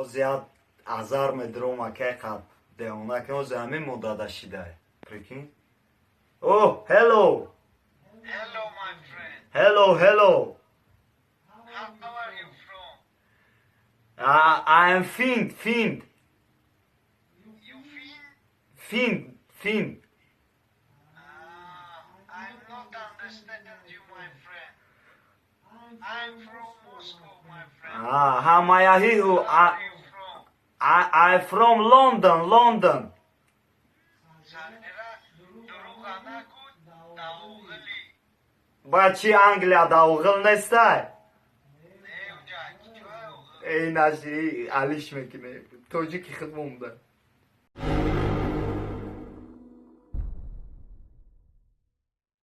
Ози азар медром, акай, қад девона ки ози ҳамин муддада шидай. Прикинь. О, hello. Hello, my friend. Hello, hello. How are you from? I am Find, Find. You Finn? Find, Find. Ah, I'm not understanding you, my friend. I'm from Moscow, my friend. Ah, ҳамаяҳиҳу. Where are you from? I from London, London. Сарера дуруғанаку давғили. Ба чи, Англия да оғил нестай? Не, уҷа чой оғил. Эй, наши алиш мекунем. Тоҷики худ монда.